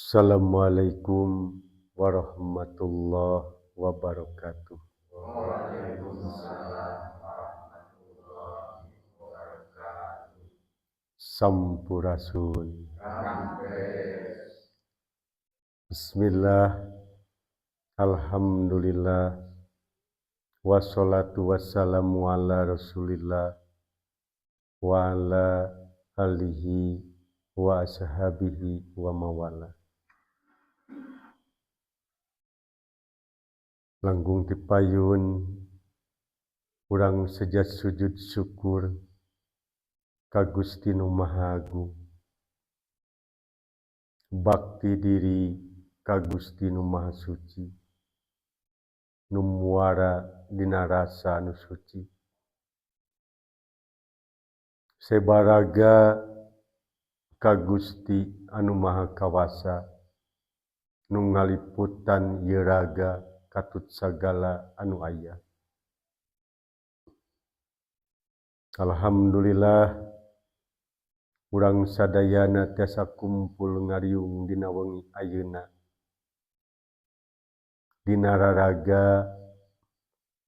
Assalamualaikum warahmatullahi wabarakatuh. Waalaikumsalam warahmatullahi wabarakatuh. Sampurasun. Rampes. Bismillah. Alhamdulillah. Wassalatu wassalamu ala Rasulillah wa ala alihi wa ashabihi wa mawala. Langkung tipayun urang sejat sujud syukur ka Gusti Nu Maha Agung. Bakti diri ka Gusti Nu Maha Suci, nu muara dina rasa anu suci. Sebaraga ka Gusti anu Maha Kawasa, nu ngaliputan ieu raga katut sagala anu aya. Alhamdulillah urang sadayana tiasa kumpul ngariung dina wengi ayeuna. Dina raraga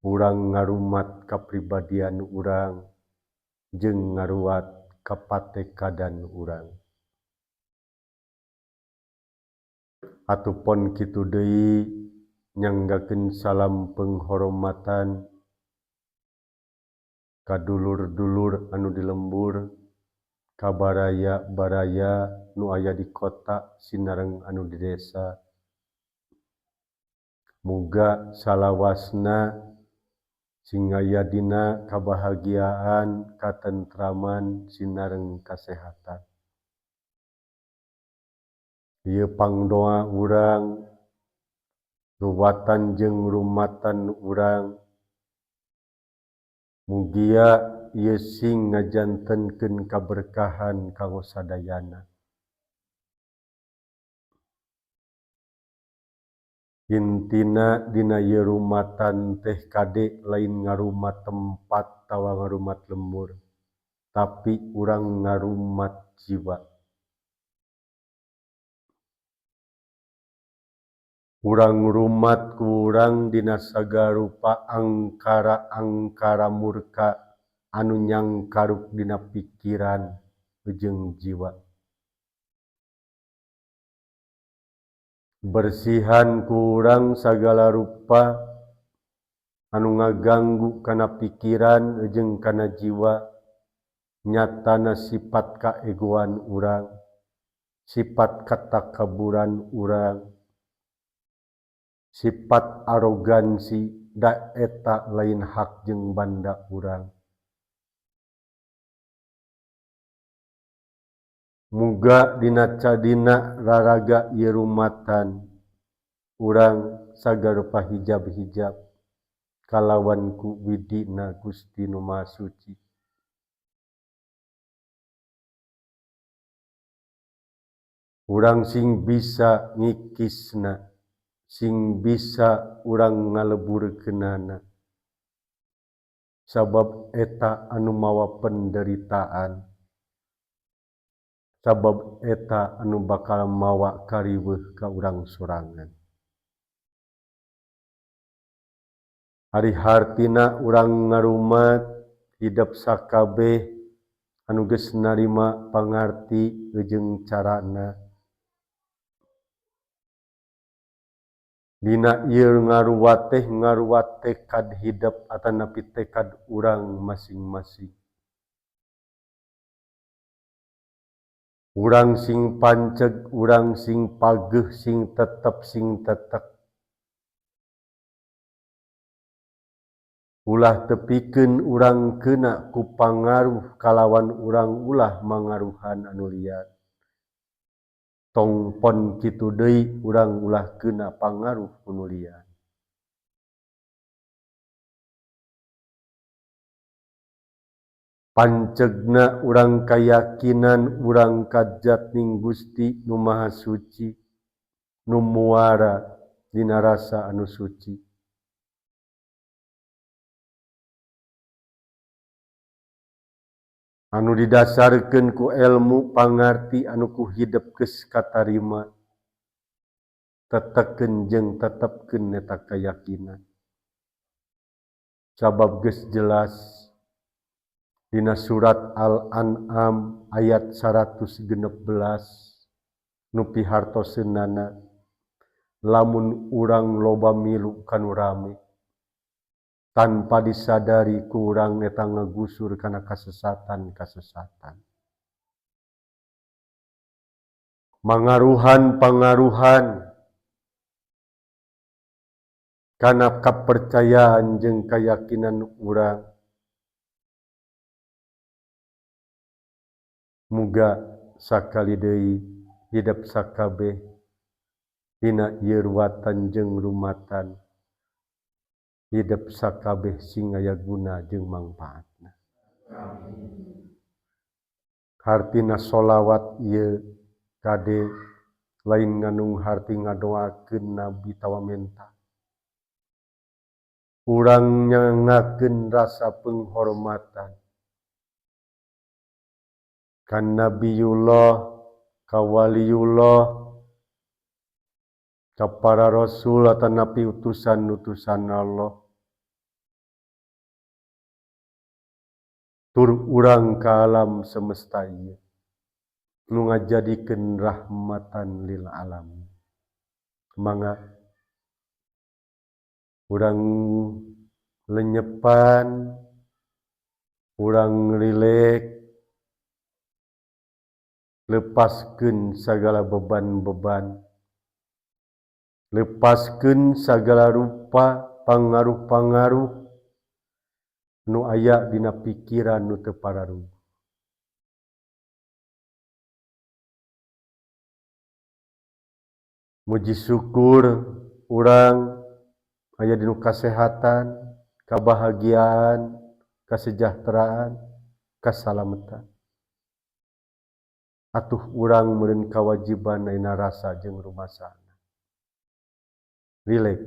urang ngarumat kapribadian urang jeung ngaruat kapatekadan urang. Atupon kitu deui nyanggakeun salam penghormatan ka dulur-dulur anu di lembur, ka baraya-baraya nu aya di kota sinareng anu di desa. Muga salawasna sing aya dina kabahagiaan, katentraman sinareng kasehatan. Ieu pangdoa urang, ruwatan jeung rumatan urang. Mugia ieu sing ngajantenkeun kaberkahan kanggo sadayana. Intina dina ieu rumatan teh kade lain ngarumat tempat tawa ngarumat lembur, tapi urang ngarumat jiwa. Urang rumat ku urang dina sagarupa angkara-angkara murka anu nyangkaruk dina pikiran jeung jiwa. Bersihan ku urang sagala rupa anu ngaganggu kana pikiran jeung kana jiwa, nyatana sifat kaegoan urang, sifat katakaburan urang, sifat arogansi da eta lain hak jeung banda urang. Muga dina cadina raraga ieu rumatan urang sagarupa hijab-hijab kalawan ku widina Gusti Nu Maha Suci. Urang sing bisa ngikisna, sing bisa urang ngaleburkeunana, sabab eta anu mawa penderitaan, sabab eta anu bakal mawa kariweuh ka urang sorangan. Ari hartina urang ngarumat hidep sakabeh anu geus narima pangarti jeung carana. Dina ieu ngaruwat teh ngaruwat tekad hidep atanapi tekad urang masing-masing. Urang sing panceg, urang sing pageuh, sing tetep, sing tetek. Ulah tepikeun urang keuna ku pangaruh kalawan urang ulah mangaruhan anu lian. Tong pon kitu deui urang ulah keuna pangaruh ku nu lian. Pancegna urang kayakinan urang kajat ning Gusti Nu Maha Suci, nu muara dina rasa anu suci. Anu didasarkeun ku elmu pangarti anu ku hidep geus katarima. Tetekeun jeung tetepkeun eta keyakinan. Sabab geus jelas dina surat Al-An'am ayat 116 nu pihartoseunana lamun urang loba milu kanu rame tanpa disadari ku urang eta ngagusur kana kasesatan-kasesatan. Mangaruhan-pangaruhan kana kapercayaan jeung keyakinan urang. Muga sakali deui hidep sakabeh dina ieu ruwatan jeung rumatan hidep sakabeh sing aya guna jeung mangpaatna. Hartina sholawat ieu kade lain nganung harti ngadoakeun nabi tawa menta. Urang nyangakeun rasa penghormatan kan Nabiullah, ka waliullah, ka para rasul atanapi utusan-utusan Allah. Tur urang ka alam semesta ieu nu ngajadikeun rahmatan lil alam. Mangga urang lenyepan, urang rilek, lepaskeun sagala beban-beban, lepaskeun sagala rupa pangaruh-pangaruh nu aya dina pikiran nu teu pararuguh. Muji syukur urang aya dinu kasehatan, kabahagiaan, kasejahteraan, kasalamatan. Atuh urang meureun kawajiban ayeuna rasa jeung rumasana. Rilek.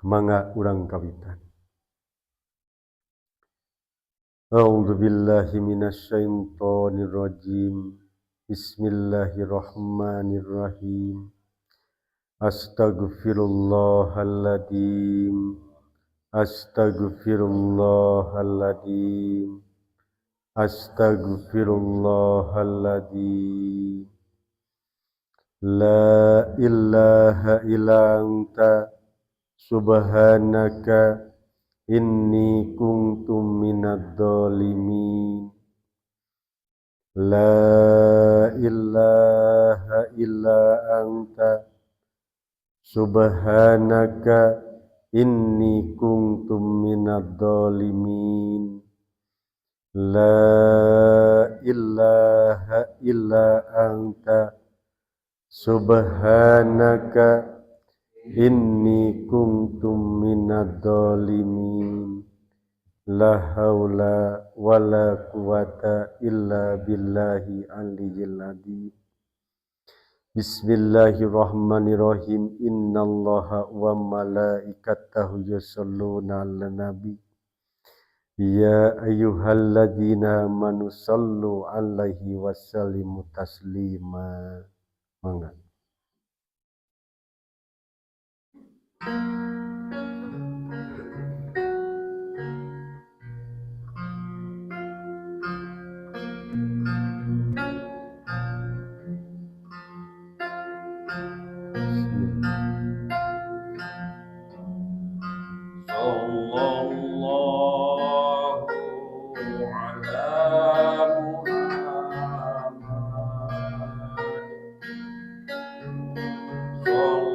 Mangga urang kawitan. A'udzubillahi minasyaitonirrajim. Bismillahirrahmanirrahim. Astaghfirullahaladzim. Astaghfirullahaladzim. Astaghfirullahaladzim. La ilaha illa anta subhanaka inni kuntu minadh dhalimin. La ilaha illa anta subhanaka inni kuntu minadh dhalimin. La ilaha illa anta subhanaka inni kuntu minadh dhalimin. La haula wala quwata illa billahi aliyyil azim. Bismillahirrahmanirrahim. Innallaha wa malaikatahu yusholluna 'alan nabi. Ya ayyuhalladzina amanu sallu 'alaihi wa sallimu taslima. Mangga. Sallallahu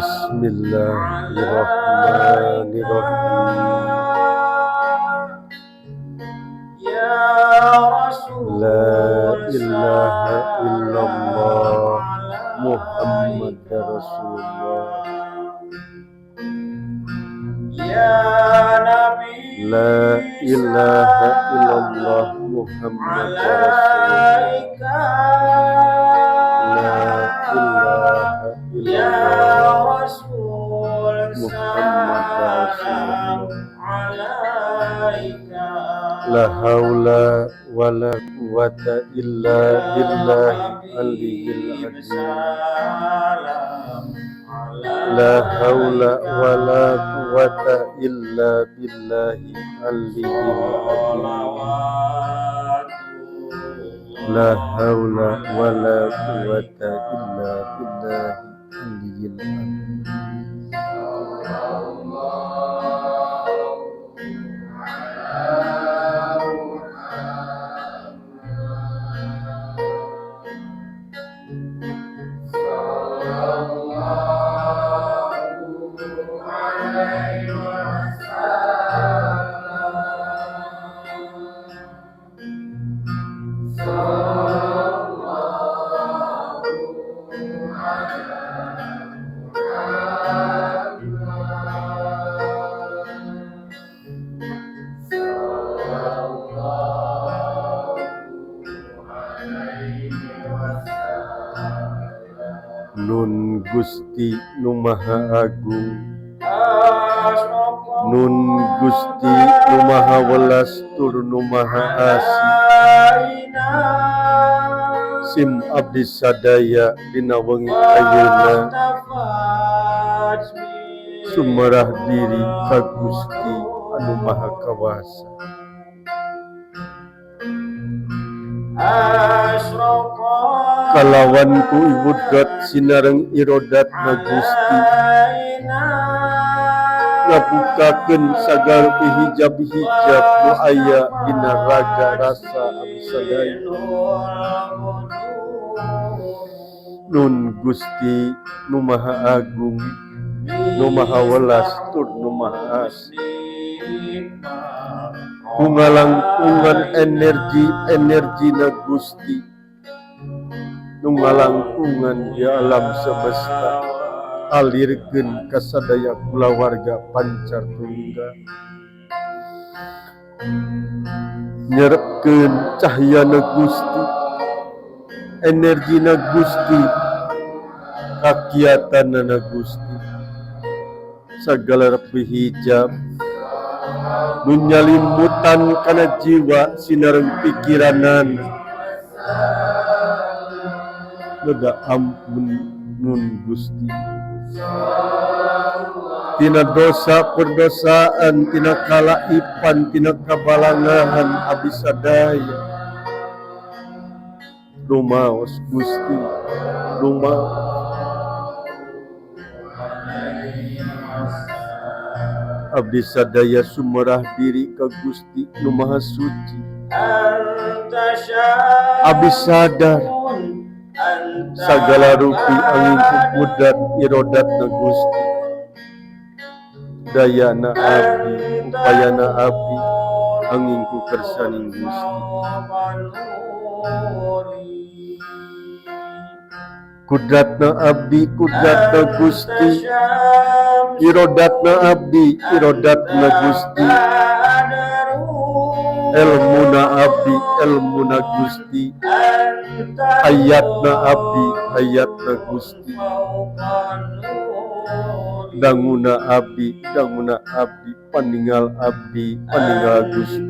Bismillahirrahmanirrahim. La ilaha illallah Muhammad Rasulullah. La ilaha illallah Muhammad Rasulullah. La ilaha illallah Muhammad Rasulullah. La haula wala quwata illa billahi aliyyil azim. La haula wala quwata illa billahi aliyyil azim. La haula wala quwata illa billahi aliyyil azim. Nun Gusti nu Maha Agung, Nun Gusti nu Maha Welas tur nu Maha Asih. Sim abdi sadaya dina wengi ayeuna sumerah diri ka Gusti anu Maha Kawasa. Kalawan ku ibudat sinareng irodat na Gusti, ngabukakeun sagala hijab-hijab nu aya dina raga rasa abdi sadaya. Nun Gusti nu Maha Agung, nu Maha Welas tur nu Maha Asih. Ku ngalangkungan energi-energi na Gusti, nu ngalangkungan di alam semesta, alirkeun ka sadaya kulawarga pancar tunggal. Nyerepkeun cahyana Gusti, energina Gusti, kakiatanana Gusti, sagala repi hijab nu nyalimutan kana jiwa sinareng pikiranana. Lega ampun nun Gusti tina dosa perdosaan, tina kalaipan, tina kabalangahan abdi sadaya. Rumaos Gusti, rumaos. Abdi sadaya sumerah diri ka Gusti nu Maha Suci. Abdi sadar sagala rupi angin kudat irodat na Gusti. Dayana abdi, upayana abdi, angin ku kersaning Gusti. Kudratna abdi, kudratna Gusti, irodatna abdi, irodatna Gusti, elmuna abdi, elmuna Gusti, hayatna abdi, hayatna Gusti, danguna abdi, danguna abdi, paningal abdi, paningal Gusti,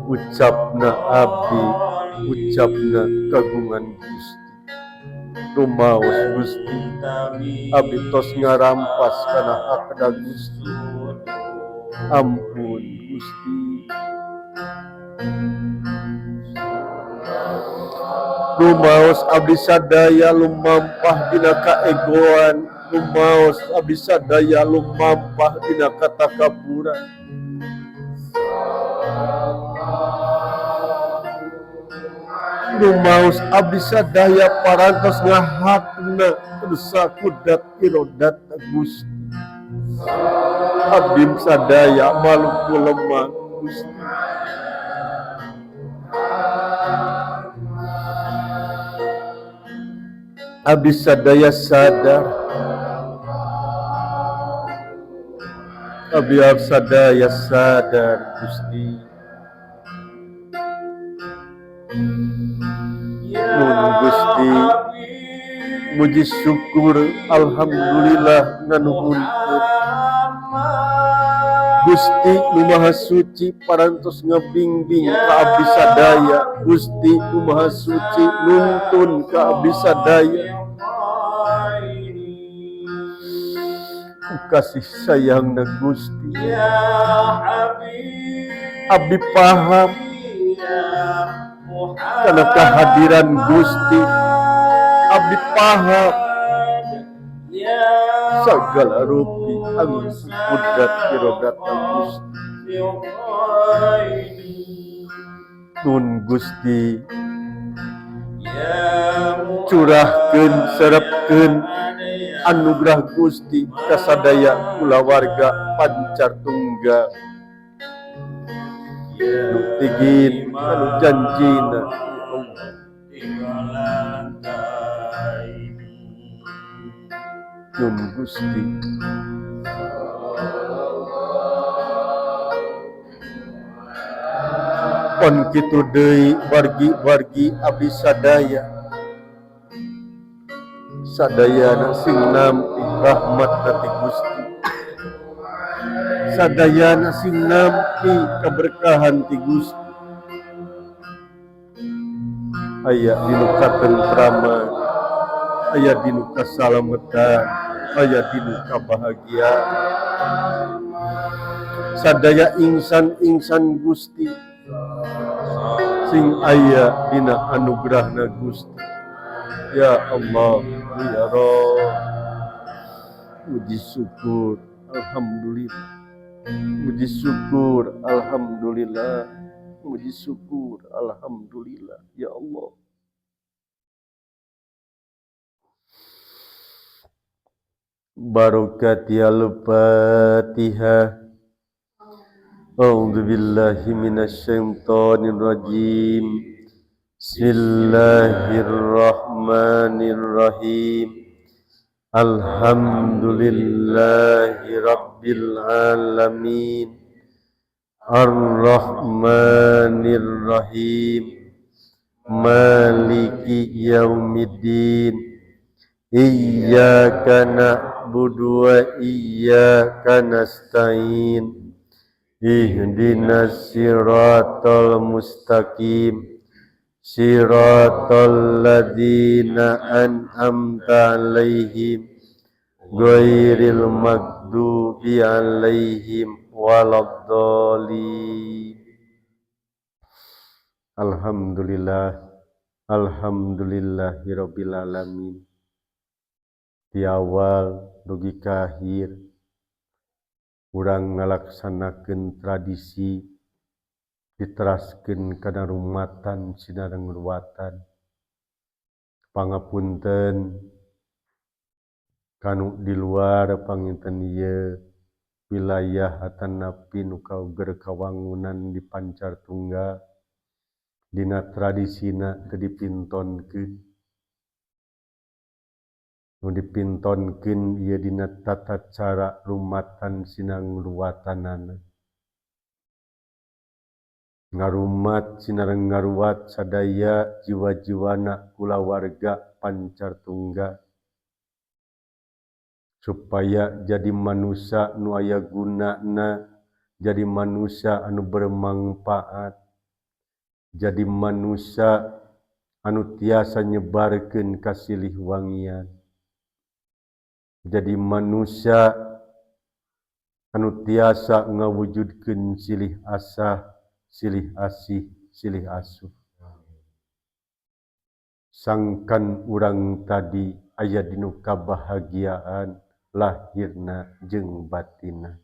ucapna abdi, ucapna kagungan Gusti. Rumaos Gusti, abdi tos ngarampas kana hakna Gusti. Ampun Gusti. Rumaos abdi sadaya lumampah dina kaegoan, rumaos abdi sadaya lumampah dina katakaburan. Rumaos abdi sadaya parantos ngahakna kersa kudat irodat Gusti. Abdi sadaya maluku lemah Gusti. Abdi sadaya sadar, abdi sadaya sadar Gusti. Nun Gusti, muji syukur alhamdulillah nganuhunkeun Gusti nu Maha Suci parantos ngabingbing ka abdi sadaya. Gusti nu Maha Suci nuntun ka abdi sadaya. Ku kasih sayangna Gusti, abdi paham karena kehadiran Gusti, abdi paham segala rupi angin kudrat irodat Gusti. Nun Gusti, curahkeun serepkeun anugerah Gusti kasadaya kulawarga Pancar Tunggal nu tigin anu janjina ya Allah. Nun Gusti, pon kitu deui wargi-wargi abdi sadaya, sadayana sing nampi rahmat ti Gusti, sadayana sing nampi keberkahan ti Gusti. Aya dinu katentraman, aya dinu kasalametan, aya dinu kabahagiaan. Sadaya insan-insan Gusti sing aya dina anugerahna Gusti. Ya Allah, ya Rabb, muji syukur alhamdulillah, muji syukur alhamdulillah, muji syukur alhamdulillah ya Allah. Barokat al-Fatihah. A'udzu billahi minasyaitonir rajim. Bismillahirrahmanirrahim. Alhamdulillahi rabbil alamin. Arrahmanirrahim. Maliki yaumiddin. Iyyaka na'budu wa iyyaka nasta'in. Ihdinas siratal mustaqim. Siratal ladzina an'amta 'alaihim ghairil maghdubi 'alaihim waladdallin. Alhamdulillah, alhamdulillahirabbil alamin. Di awal dugi ka akhir urang ngalaksanakeun tradisi diteraskeun kana rumatan sinareng ruatan. Pangapunten kanu di luar panginten ieu wilayah atanapi nu kauger kawangunan di Pancar Tunggal dina tradisina teu dipintonkeun. Nu dipintonkeun ieu dina tata cara rumatan sinareng ruatanana. Ngarumat sinareng ngaruat sadaya jiwa-jiwana kulawarga Pancar Tunggal supaya jadi manusia nu aya gunana, jadi manusia anu bermanfaat, jadi manusia anu tiasa nyebarkeun kasilihwangian, jadi manusia anu tiasa ngawujudkeun silih asah, silih asih, silih asuh. Sangkan urang tadi aya dinu kabahagiaan lahirna jeung batinna.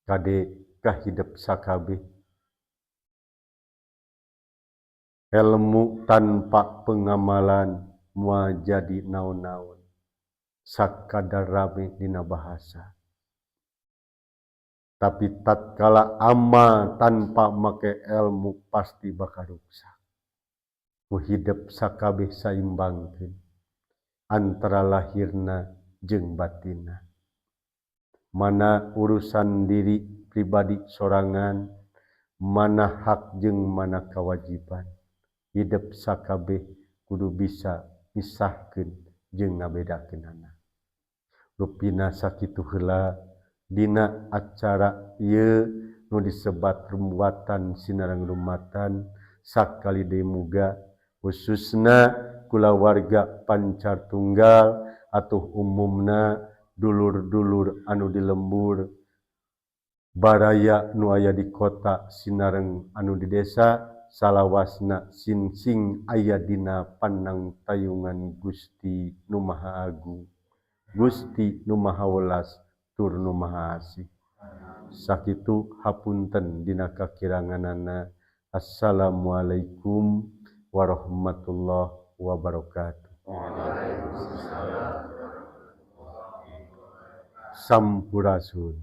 Kade kahidep sakabeh. Ilmu tanpa pengamalan moal jadi naon-naon, sakadar rame dina bahasa. Tapi tatkala amal tanpa make ilmu pasti bakal ruksak. Ku hidep sakabeh saimbangkeun antara lahirna jeung batinna. Mana urusan diri pribadi sorangan, mana hak jeung mana kewajiban. Hidep sakabeh kudu bisa misahkeun jeung ngabedakeunana. Rupina sakitu heula dina acara ieu nu disebat rumbatan sinareng rumatan sakali deui muga khususna kulawarga Pancar Tunggal atau umumna dulur-dulur anu di lembur baraya nu aya di kota sinareng anu di desa salawasna sinsing aya dina panang tayungan Gusti Nu Maha Agung, Gusti Nu Maha Welas tur Nu Maha Asih. Sakitu hapunten dina kakiranganana. Assalamualaikum warahmatullahi wabarakatuh. Sampurasun.